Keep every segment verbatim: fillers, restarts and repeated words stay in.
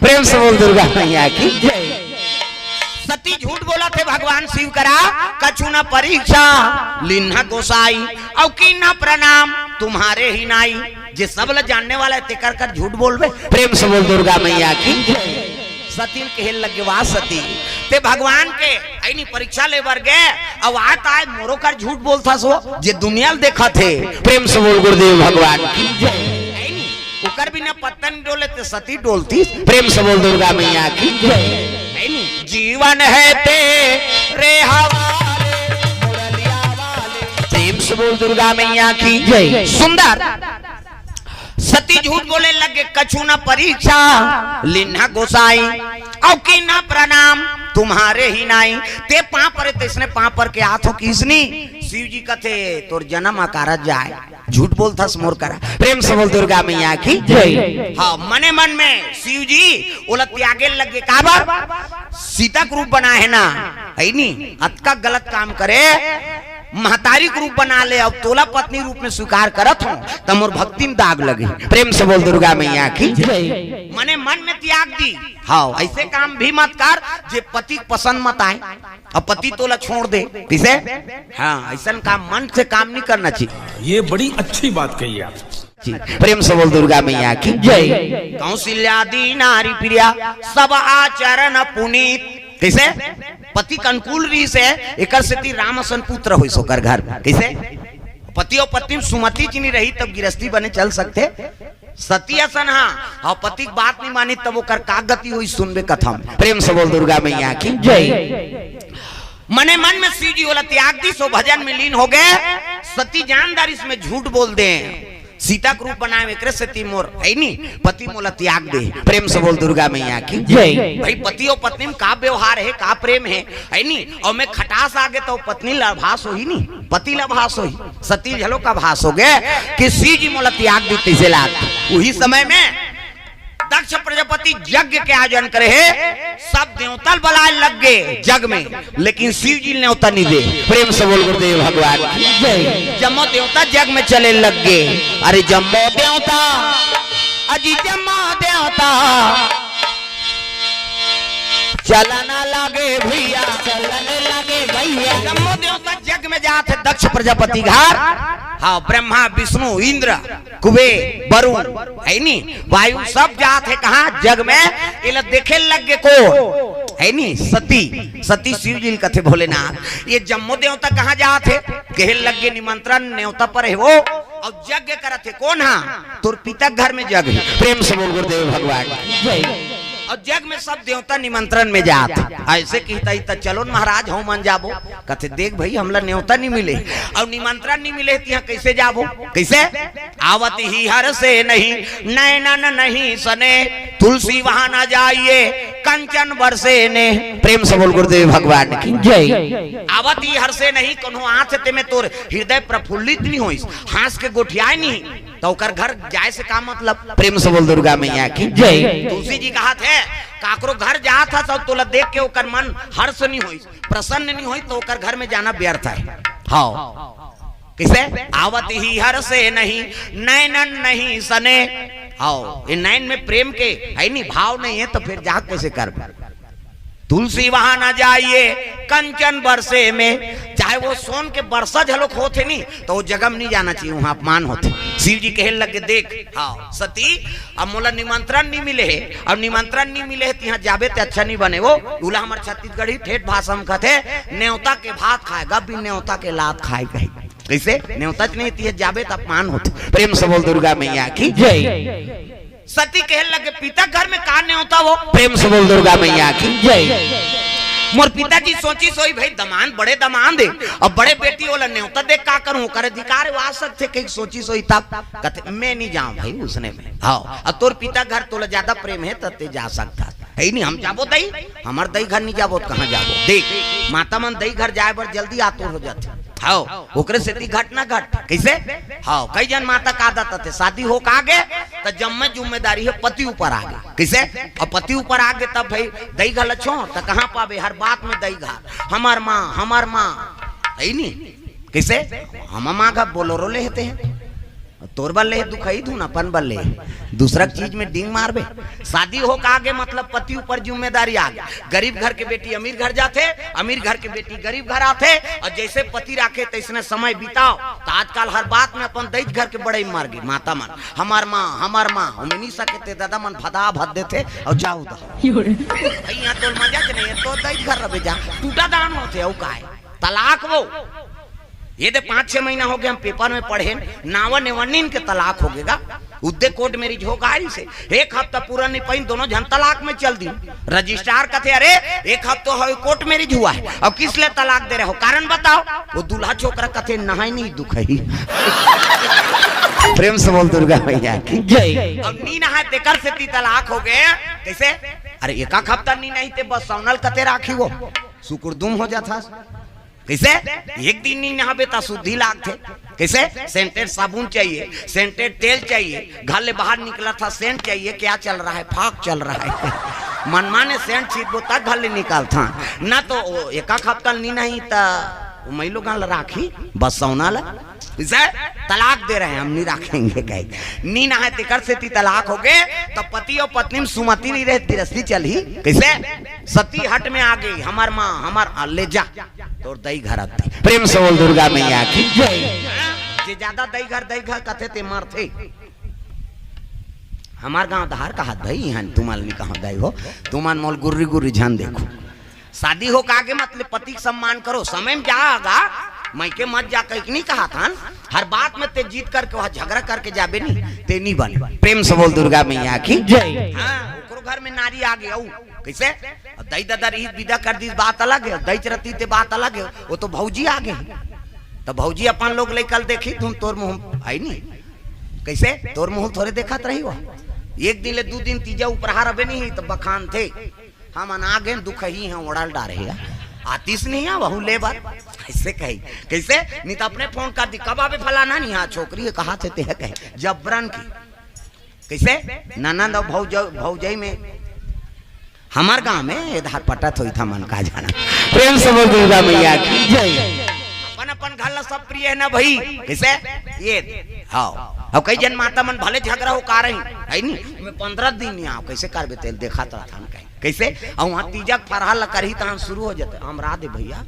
प्रेम से बोल दुर्गा मैया की जय। सती झूठ बोलत हे भगवान शिव करा, कछु न परीक्षा लिन्हा गोसाई, अउ कीन्हा प्रणाम तुम्हारे ही नाई। जे सब ल जानने वाला हे, तेकर कर झूठ बोलबे। प्रेम से बोल दुर्गा मैया की जय। सती ल कहे लगे, वाह सती, ते भगवान के अइनी परीक्षा ले बर गे, अउ आत आय मोरो कर झूठ बोलथस हो, जे दुनिया ल देखत हे। प्रेम से बोल गुरुदेव भगवान की जय। अइनी ओकर बिना पत्ता नहीं डोले, ते सती डोलती। प्रेम से बोल दुर्गा मैया की जय। अइनी जीवन हे तेरे हवाले, मुरलिया वाले। प्रेम से बोल दुर्गा मैया की जय। सुंदर। सती झूठ बोले लगे, कछु न परीक्षा लिन्हा गोसाई, अउ कीन्हा प्रणाम तुम्हारे ही नाई। ते पाँव परे, तइसने पाँव पर के आत हो किसनी। शिव जी कथे, तोर जनम अकारथ जाय, झूठ बोलथस मोर करा। प्रेम से बोल दुर्गा मैया की जय। हाँ, मने मन में शिव जी ओला त्यागे लगे, काबर? सीता के रूप बनाए हे ना, अइनी, अतका गलत काम करे, महतारी के रूप बना ले, अब तोला पत्नी रूप में स्वीकार करत हो, त मोर भक्ति में दाग लगे। प्रेम से बोल दुर्गा मैया की जय। मने मन में त्याग दी। हाँ, अइसे काम भी मत कर जे पति के पसंद मत आय, अब पति तोला छोड़ दे। कइसे? हाँ, अइसन काम, मन से काम नहीं करना चाहिए। ये बड़ी अच्छी बात कही आप। जी, प्रेम से बोल दुर्गा मैया की जय। कौशल्या दी नारी प्रिया, सब आचरण पुनीत। कइसे? पति के अनुकूल रहिस हे, एकर सेती राम असन पुत्र होइस ओकर घर में। कइसे? पति अउ पत्नी में सुमति जी नहीं रही, तब गिरस्ती बने चल सकथे। सती असन हा, अउ पति के बात नहीं मानी, तब ओकर का गति होइस, सुनबे कथा में। प्रेम से बोल दुर्गा मैया की जय। मने मन में शिव जी ओला त्याग दिस, ओ भजन में लीन हो गे। सती जान डारिस में झूठ बोल दे, सीता के रूप बनाए, एकरे सेती मोर, अइनी, पति मोला त्याग दे। प्रेम से बोल दुर्गा मैया की जय। भाई, पति अउ पत्नी में का व्यवहार हे, का प्रेम हे, अइनी? अउ में खटास आ गे त पत्नी ल आभास होही नी, पति ल आभास होही। सती ल घलो का आभास हो गे कि शिव जी मोला त्याग दे, तइसे लाग। उही समय में दक्ष प्रजापति यज्ञ के आयोजन करे हे, सब देवता ल बलाए लग गे जग में, लेकिन शिव जी ल नेवता नहीं दे। प्रेम से बोल गुरुदेव भगवान की जय। जम्मो देवता जग में चले लग गे। अरे जम्मो देवता, अजी जम्मो देवता चलना लगे भैया, चलने लगे भैया। जम्मो देवता जग में जात हे दक्ष प्रजापति घर। हाँ, ब्रह्मा, विष्णु, इंद्र, कुबेर, वरुण, अइनी, वायु सब जात हे कहाँ? जग में। एला देखे लग गे कोन? अइनी, सती। सती शिव जी ल कथे भोलेनाथ, ये जम्मो देवता कहाँ जात हे? कहे लग गे निमंत्रण नेवता पर हे वो, अउ यज्ञ करत हे। कोन हा? तोर पिता घर में जग हे। प्रेम से बोल गुरुदेव भगवान। जय। अउ जग में सब देवता निमंत्रण में जात हे। अइसे कहिथे त चलो न महाराज, हम मन जाबो। कथे, देख भाई, हमला नेवता नहीं मिले अउ निमंत्रण नहीं मिले, तिहाँ कइसे जाबो? कइसे? आवत ही हरषे नहीं, नैनन नहीं सने, तुलसी वहां न जाइए, कंचन बरसे नेह। प्रेम से बोल गुरुदेव भगवान की जय। आवत ही हरषे नहीं, कोनो आत हे तेमे तोर हृदय प्रफुल्लित नहीं होइस, हंस के गोठियाए नहीं, त ओकर घर जाए से का मतलब? प्रेम से बोल दुर्गा मैया की जय। तुलसी जी कहत हे, काकरो घर जात हस अउ तोला देख के ओकर मन हर्ष नहीं होइस, प्रसन्न नहीं होइस, त ओकर घर में जाना व्यर्थ हे। हाँ, कइसे? आवत ही हरषे नहीं, नैनन नहीं सने। हाँ, ये नैन में प्रेम के हे नहीं, भाव नहीं हे, त फिर जा कइसे करबे? तुलसी वहां न जाइए, कंचन बरसे में। चाहे वो सोन के बरसा घलोक होत हे नहीं, त वो जगह में नहीं जाना चाहिए, वहां अपमान होथे। शिव जी कहे लगे, देख, हाँ, सती, अब मोला निमंत्रण नहीं मिले हे, अब निमंत्रण नहीं मिले हे, तिहाँ जाबे ते अच्छा नहीं बने। वो उला हमर छत्तीसगढ़ी ठेठ भाषा में कथे, नेवता के भात खाएगा, बिन नेवता के लात खाए कही। कइसे? नेवता च नहीं, तिहाँ जाबे त अपमान होथे। प्रेम से बोल दुर्गा मैया की जय। सती कहे लगे, पिता घर में का नेवता वो? प्रेम से बोल दुर्गा मैया की जय। मोर पिताजी सोचिस होही, भाई, दमांद, बड़े दमांद हे, अब बड़े बेटी ओला नेवता दे का करूं, ओकर अधिकार हे, वो आ सकथे, कहीं सोचिस होही तब। कथे, मैं नहीं जाऊं भाई उसने में। हाँ, अब तोर पिता घर तोला ज्यादा प्रेम हे, त ते जा सकथस। हे नहीं, हम जाबो दई, हमर दई घर नहीं जाबो, त कहाँ जाबो? देख, माता मन दई घर जाए बर जल्दी आतुर हो जाथे। हाँ, ओकरे सेती घट ना घट। कइसे? हाँ, कई जन माता का आदत हे, शादी हो का गे, त जम्मे जिम्मेदारी हे पति ऊपर आ गे। कइसे? अब पति ऊपर आ गे, तब भाई दई घर ल छोड़, त कहाँ पाबे? हर बात में दई घर, हमर माँ, हमर माँ, हे नहीं? कइसे? हमर माँ घर बोलोरो ले हेते हैं। तोर बर ले दुखई धुन, अपन बर ले। दूसरा चीज में डींग मारबे। शादी हो का आगे मतलब पति ऊपर जिम्मेदारी आ गई। गरीब घर के बेटी अमीर घर जाथे, अमीर घर के बेटी गरीब घर आथे, और जैसे पति राखे तैसने समय बिताओ। तो आजकल हर बात में अपन दई घर के बड़ई मार गे, माता मन, हमार माँ, हमार माँ, हमें नहीं सके ते दादा मन भदा भद देथे और जाऊ दा। भई, यहाँ तोर मजा के नहीं है, तो दई घर रबे जा, टूटा दान होथे, अउ काय? तलाक वो। ये दे पाँच छह महीना हो गए, हम पेपर में पढ़े, नावा नेवा नीन के तलाक हो गेगा। उद्दे कोर्ट मैरिज हो गाड़ी से एक हफ्ता पूरा नहीं पाइन, दोनों झन तलाक में चल दी। रजिस्ट्रार कथे, "अरे, एक हफ्ता हो कोर्ट मैरिज हुआ है, अब किस लिए तलाक दे रहे हो, कारण बताओ।" वो दूल्हा छोकरा कथे, "नहाय नहीं दुखही।" प्रेम से बोल दुर्गा मैया की। जय। अब नी नहाय तेकर सेती तलाक हो गए। कैसे? अरे, एक हफ्ता नी नहाय ते बस सौनल कथे राखी वो सुकुरदुम हो जाता। कैसे? एक दिन नहीं नहाबे ता शुद्धि लागथे। कैसे? सेंटेड साबुन चाहिए, सेंटेड तेल चाहिए, घर ले बाहर निकला था सेंट चाहिए। क्या चल रहा है? फाग चल रहा है। मनमाने सेंट छीटबो ता घर ले निकाल था ना, तो वो एक आध हफ्ता नहीं नहाय ता वो मैलो गाल राखी बस सौना ला। इसे तलाक दे रहे हैं हम, नहीं रखेंगे कहीं। नी नहाय तेकर सेती तलाक हो गए, तो पति और पत्नी में सुमति नहीं रहे, तिरस्ती चल ही। कैसे? सती हट में आ गई, हमार माँ, हमार, आ, ले जा, तोर दई घर आती। प्रेम से बोल दुर्गा मैया की। जय। जे ज्यादा दई घर, दई घर कथे ते मरथे। हमार गांव धार कहत भाई, यहाँ तुमन नहीं कहो दई हो, तुमन मोल गुर्री गुर्री झन देखो। शादी हो का आगे मतलब पति के सम्मान करो, समय में जा आगा, मइके मत जा कहिके नहीं कहा था। हर बात में ते जीत करके वहाँ झगड़ा करके जाबे नहीं, ते नहीं बने। प्रेम से बोल दुर्गा मैया की। जय। हाँ, ओकरो घर में नारी आ गई, अउ कैसे? अब दई ददा रही, विदा कर दी, बात अलग है, दई रती ते बात अलग है, वो तो भौजी आ गई। तो भौजी अपन लोग ले कल देखी, तुम तोर मुंह आई नहीं, कैसे? तोर मुंह थोड़े देखत रही हो। एक दिन ले दू दिन तीजा उपराहा रबे नहीं, तो बखान थे, "हमन आ गेन, दुखही हैं, ओढ़ल डारे हैं।" आतिस नहीं है, वहू ले बर। कैसे कही? कैसे? नहीं तो अपने फोन कर दी, "कब आबे फलाना?" "नहीं, हाँ, छोकरी है, कहा थे ते है," कहे, जबरन की। कैसे? ननद और भौज-, भौजई में, हमार गांव में ये धार पटत होई था मन का जाना। प्रेम से बोल दुर्गा मैया की। जय। अपन अपन घर ला सब प्रिय है ना भाई। कैसे? ये, हाँ। अब कई जन माता मन भले झगड़ा हो का रही, है नी? मैं पंद्रह दिन नहीं आओ, कैसे करबे तेल देखा तो था कहीं। कैसे? और वहाँ तीजक फरहाल ला करही तहन शुरू हो जाते। हम राधे भैया,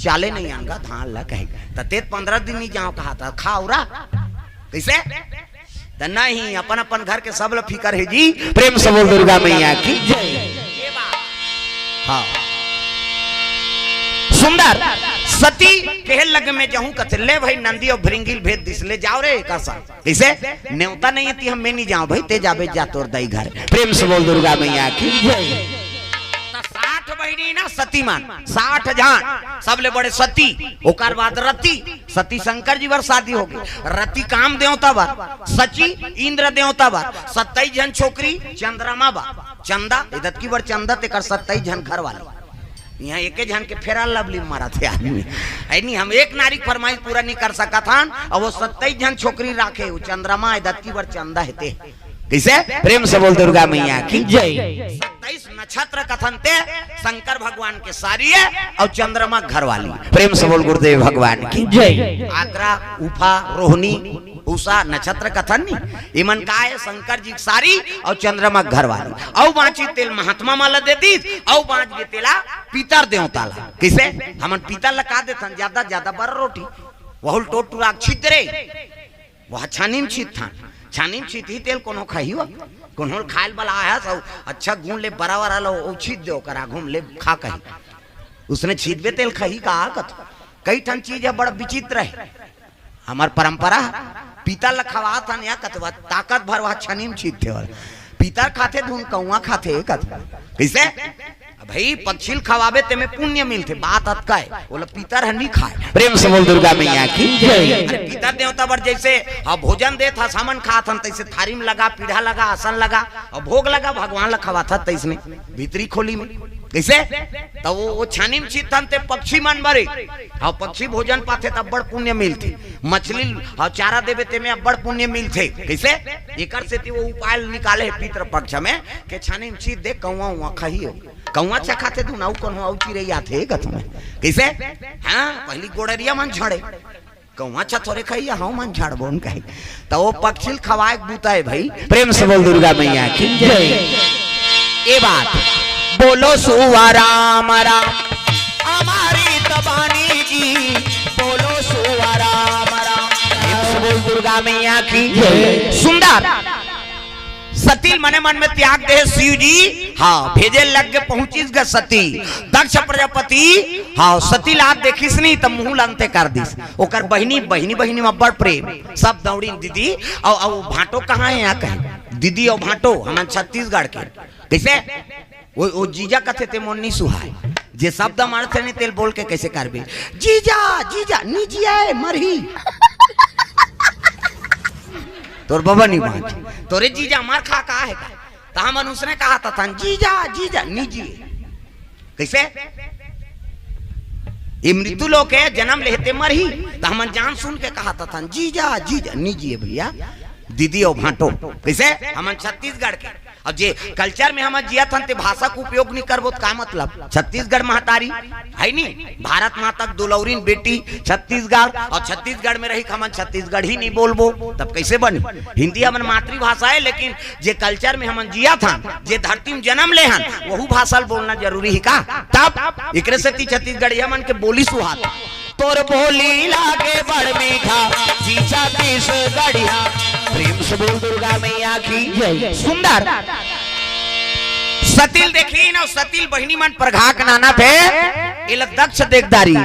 चाले नहीं आनगा धान ला कहीं। त ते पंद्रह दिन नहीं जाओ कहा था, खाओ रा। कैसे? त नहीं, अपन अपन घर के सब ला फिकर है जी। प्रेम से बोल दुर्गा मैया की। जय। ये बात। हाँ। सुंदर सती कहे लगे, "मैं जाऊं कथे, ले भाई नंदी और भृंगिल भेद दिस, ले जाओ रे कसा।" कैसे? "नेवता नहीं थी, हम मैं नहीं जाऊं भाई, ते जाबे जा तोर दई घर।" प्रेम से बोल दुर्गा मैया की। जय। त साठ बहिनी ना सती मन, साठ जान, सबले बड़े सती, ओकर बाद रति, सती शंकर जी बर शादी हो गई। रति काम देवता बर, सची इंद्र देवता बर, सत्ताईस झन छोकरी चंद्रमा बर। चंदा, इदत की बर चंदा तेकर सत्ताईस झन घर वाले। यहाँ एके झन के फेरा लवली मारा थे आदमी। है नहीं, हम एक नारी के फरमाइश पूरा नहीं कर सकत हन, और वो सत्ताईस झन छोकरी राखे, वो चंद्रमा इदत की बर चंदा है ते। कैसे? प्रेम से बोल दुर्गा मैया की। जय। सत्ताईस नक्षत्र कथन ते शंकर भगवान के सारी है और चंद्रमा घर वाली। प्रेम से बोल गुरुदेव भगवान की। जय। आद्रा, उफा, रोहिणी, उषा नक्षत्र कथन नहीं, इमन का है शंकर जी के सारी और चंद्रमा घर वाली। औ बाँची तेल महात्मा मन ला दे दीस, औ बाँच गे तेला पितर देवता ला। किसे? हमन पितर ला का देथन? ज्यादा, ज्यादा बर रोटी। वहुल टोट टुराक छिद्रे। वह छानी में छीत थान। छानी में छीत ही तेल कोनो खाही हो। कोनो खायल बला आया सो अच्छा गुण ले बरा वरा लो, ओ छीत दे ओकर आघू में ले खा कही। उसने छीतबे तेल खाही का कत। कई ठन चीज है बड़ा विचित्र है। हमर परंपरा पितर ल खवात हन या कत, वह ताकत भर वह छनी में छीत थे। और पितर खाथे धुन कौआ खाथे कत। कैसे? भाई पक्षी ल खवाबे ते में पुण्य मिलथे, बात अतका है। बोला पितर ह नहीं खाए। प्रेम से बोल दुर्गा मैया की जय। अरे पितर देवता बर जैसे हाँ भोजन देत हस हमन खात हन, तैसे थारी में लगा, पीढ़ा लगा, आसन लगा और भोग लगा, भगवान ल खवात हस तैसने भीतरी खोली में। कैसे? तो वो, वो छानी में छीत हन ते पक्षी मन बरे। हाँ पक्षी भोजन पाथे त अब्बड़ पुण्य मिलथे। मछली हाँ चारा देबे ते में अब्बड़ पुण्य मिलथे। कैसे? एकर सेती वो उपाय निकाले हे पितृ पक्ष में के छानी में छीत दे, कौआ उआ खाही हो। कौआ अच्छा खाथे तू ना, उ कोनो अउ चिरई आथे गत में। कैसे? हाँ पहली गोड़रिया मन झड़े। कहूँ अच्छा थोरे खाई, हम मन झाड़ बोन कहे। तो वो पक्षी ल खवाए के बूता है भाई। प्रेम से बोल दुर्गा मैया की जय। ये बात बोलो सुआ राम राम, हमारी तबानी जी, बोलो सुआ राम राम। प्रेम से बोल दुर्गा मैया की जय। सुंदर सती ल मने मन में त्याग दे शिव जी। हाँ, भेजे लग के पहुंचिस ग सती। दक्ष प्रजापति, हाँ, सती ला देखिस नहीं त मुंह लंते कर दिस। ओकर बहिनी, बहिनी, बहिनी में बड़ प्रेम। सब दौड़िन, "दीदी, अउ, अउ भांटो कहाँ है?" यहाँ कहे, "दीदी, अउ भांटो, हमन छत्तीसगढ़ के।" कैसे? वो, वो जीजा कथे ते मोर नी सुहाय। जे शब्द मारथे नहीं तेल बोल के कैसे करबे? "जीजा, जीजा, नी जिया ए, मरही।" तोर बाबा नी बाँच। तोरे जीजा मार खा का है का? त हमन उसने कहा था, "जीजा, जीजा, नी जिए।" कैसे? ये मृत्यु लोक है, जन्म लेते मरही। त हमन जान सुन के कहा था, "जीजा, जीजा, नी जिए भैया, दीदी अउ भांटो।" कैसे? हमन छत्तीसगढ़ के। अब जे culture में हमन जिया थन, ते भाषा के उपयोग नहीं करबो, त का मतलब? छत्तीसगढ़ महतारी, है नी? भारत माता के दुलौरिन बेटी छत्तीसगढ़, अउ छत्तीसगढ़ में रही के हमन छत्तीसगढ़ी नहीं बोलबो, तब कैसे बनी? हिंदी हमन मातृभाषा है, लेकिन जे culture में हमन जिया थन, जे धरती में जन्म ले हन, वहू भाषा ल बोलना जरूरी है का? तब एकरे सेती छत्तीसगढ़िया मन के बोली सुहात। तोर बोली लागे बड़ मीठा, जी छत्तीसगढ़िया। प्रेम से बोल दुर्गा मैया की जय। सुंदर सती ल देखिन अउ सती ल बहिनी मन परघा के नानथे। एला दक्ष देख डारिस,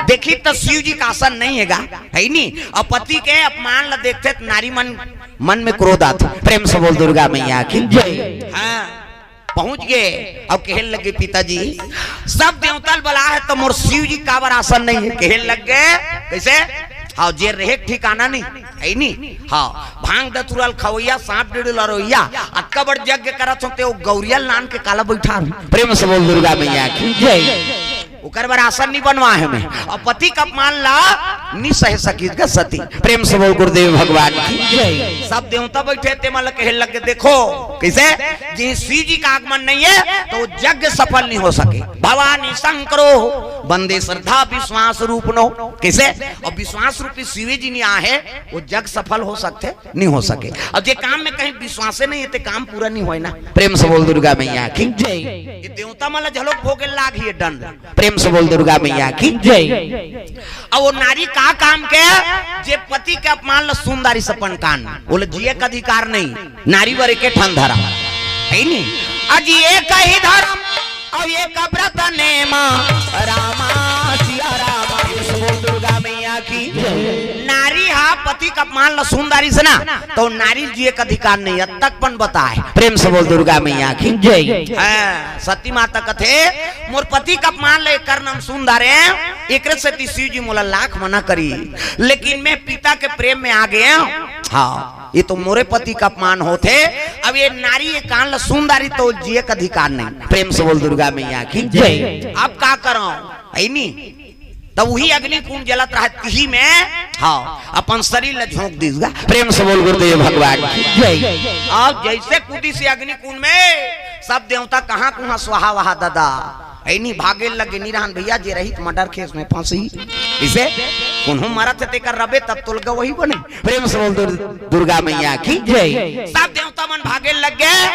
देखिस त शिव जी के आसन नहीं हे गा, है नी? अउ पति के अपमान ल देखथे त नारी मन, मन में क्रोध आथे। प्रेम से बोल दुर्गा मैया की जय। हाँ, पहुंच गे। अब कहे लगे, "पिताजी, सब देवता ल बला है त मोर शिव जी काबर आसन नहीं है?" कहे लग गे, "कैसे? हाँ, जे रहे के ठिकाना नहीं है नी। हाँ, भांग धतूरा ल खवैया, सांप डेड़ू ल रोइया, अतका बड़ यज्ञ करत हो ते वो गौरिया ल लान के काला बैठा रहे?" प्रेम से बोल दुर्गा मैया की जय। ओकर बर आसन नहीं बनवा है मैं, अउ पति के अपमान ला नहीं सह सकिस ग सती। प्रेम से बोल गुरुदेव भगवान की जय। सब देवता बैठे ते मन ल कहे लग गे, "देखो कैसे, जे शिव जी का आगमन नहीं है त वो यज्ञ सफल नहीं हो सके। भवानी शंकरो वंदे श्रद्धा विश्वास रूपनो।" कैसे? अउ विश्वास रूपी शिव जी नहीं आहे, वो यज्ञ सफल हो सकथे? नहीं हो सके। अउ जे काम में कहीं विश्वासे नहीं है, ते काम पूरा नहीं होय ना। प्रेम से बोल दुर्गा मैया की जय। ये देवता मन ल झलोक भोगे लाग ही डन। प्रेम से बोल दुर्गा मैया की जय। अउ वो नारी का काम के, जे पति के अपमान ल सुन डारिस अपन कान, ओला जिए के अधिकार नहीं, नारी बर एके ठन धरम, है नी? अजी एक ही धरम अउ एक व्रत नेमा, रामा सिया रामा। प्रेम से बोल दुर्गा मैया की जय। नारी हा पति के अपमान ल सुन डारिस ना, त नारी जिए के अधिकार नहीं, अतक पन बताए। प्रेम से बोल दुर्गा मैया की जय। हाँ, सती माता कथे, "मोर पति के अपमान ल एकर नाम सुन डारे, एकरे सेती शिव जी मोला लाख मना करी, लेकिन मैं पिता के प्रेम में आ गे हूँ। हाँ, ये तो मोरे पति के अपमान होथे, अब ये नारी ये कान ल सुन डारी त जिए के अधिकार नहीं।" प्रेम से बोल दुर्गा मैया की जय। अब का करंव, है नी? त उही अग्नि कुंड जलत रहत तिही में, हाँ, अपन शरीर ल झोंक दिस गा। प्रेम से बोल गुरुदेव भगवान की जय। अब जैसे कूदिस अग्नि कुंड में, सब देवता कहाँ कुहाँ स्वाहा वहा ददा। ऐनी भागे लगे, "नी रहन भैया, जे रही त murder case में फंसी।" इसे कोनो मरत हे तेकर रबे तब तोल गवही बने। प्रेम से बोल दुर-, दुर्गा मैया की जय। सब देवता मन भागे लग गे,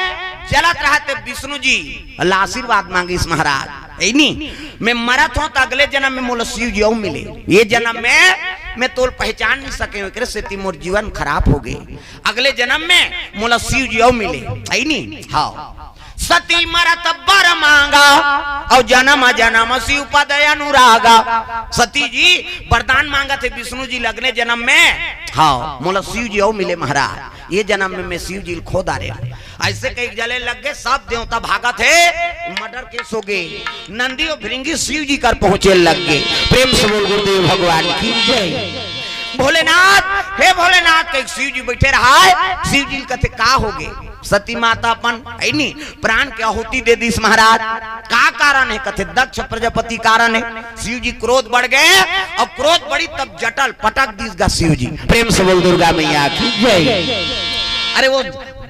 जलत रहत विष्णु जी ला आशीर्वाद मांगिस महाराज। ऐनी, मैं मरत हों त अगले जन्म में मोला शिव जी अउ मिले। ये जन्म में मैं तोल पहचान नहीं सके हूँ, एकरे सेती मोर जीवन खराब हो गे। अगले जन्म में मोला शिव जी अउ मिले। ऐनी, हाँ। सती मरत बर मांगा, अउ जन्म जन्म शिव पद अनुरागा। सती जी वरदान मांगत हे विष्णु जी ल अगले जन्म में, हाँ, मोला शिव जी अउ मिले महाराज। ये जन्म में मैं शिव जी ल खो डारे। ऐसे कही जले लग गे, सब देवता भागत हे, murder case हो गे। नंदी अउ भृंगी शिव जी कर पहुंचे लग गे। प्रेम से बोल गुरुदेव भगवान की जय। भोलेनाथ, हे भोलेनाथ, कही शिव जी बैठे रहा है। शिव जी ल कथे, "का हो गे?" सती माता अपन, ऐनी, प्राण के आहुति दे दिस महाराज। का कारण हे? कथे, "दक्ष प्रजापति कारण हे।" शिव जी क्रोध बढ़ गे, अउ क्रोध बढ़ी तब जटा ल पटक दिस गा शिव जी। प्रेम से बोल दुर्गा मैया की जय। अरे वो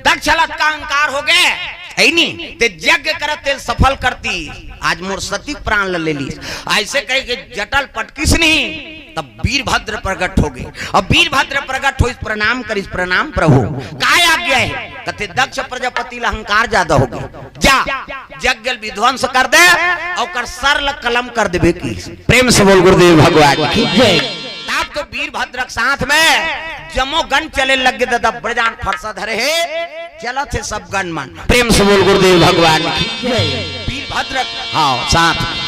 दक्ष ल अतका अहंकार हो गे, ऐनी, ते यज्ञ करत तेल सफल करती, आज मोर सती प्राण ल ले लीस। ऐसे कही के जटा ल पटकिस नहीं, तब वीरभद्र प्रगट होगे। अब वीरभद्र प्रगट होइस, प्रणाम करिस, "प्रणाम प्रभु, काय आज्ञा हे?" कथे, "दक्ष प्रजापति ल अहंकार जादा होगे, जा यज्ञ ल विध्वंस कर दे, अउ ओकर सर ल कलम कर देबे" कहिस। प्रेम से बोल गुरुदेव भगवान की। जय। तब तो वीरभद्र के साथ में जम्मो गण चले लग गे दादा, ब्रजान फरसा धरे हे, चलत हे सब गण मन। प्रेम से बोल गुरुदेव भगवान की। जय। वीरभद्र, हाँ, साथ में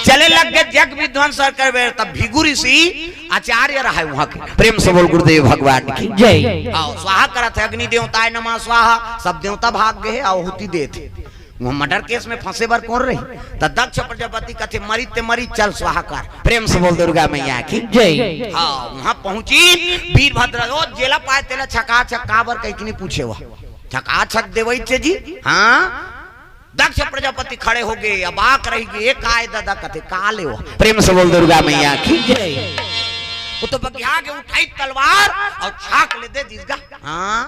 चले लग गे, यज्ञ विध्वंस कर बेर तब भृगु ऋषि आचार्य रहे उहाँ के। प्रेम से बोल गुरुदेव भगवान की। जय। हाँ, स्वाहा करत हे, "अग्नि देवताय नमः स्वाहा", सब देवता भाग गे हे, आहुति देत हे। उहाँ मर्डर केस में फंसे बर कोन रही? त दक्ष प्रजापति कथे, "मरी ते मरी, चल स्वाहा कर।" प्रेम से बोल दुर्गा मैया की। जय। हाँ, उहाँ पहुँची वीरभद्र, ओ जेला पाय तेला छका छक, काबर कहिके नइ पूछे वो, छका छक देवइच हे जी। हाँ, दक्ष प्रजापति खड़े होगे, अबाक रहि गे, "ए काय दादा?" कथे, "का लेवव?" प्रेम से बोल दुर्गा मैया की। जय। वो तो बगिया के उठाइस तलवार अउ छाक ले दे दिस गा। हाँ,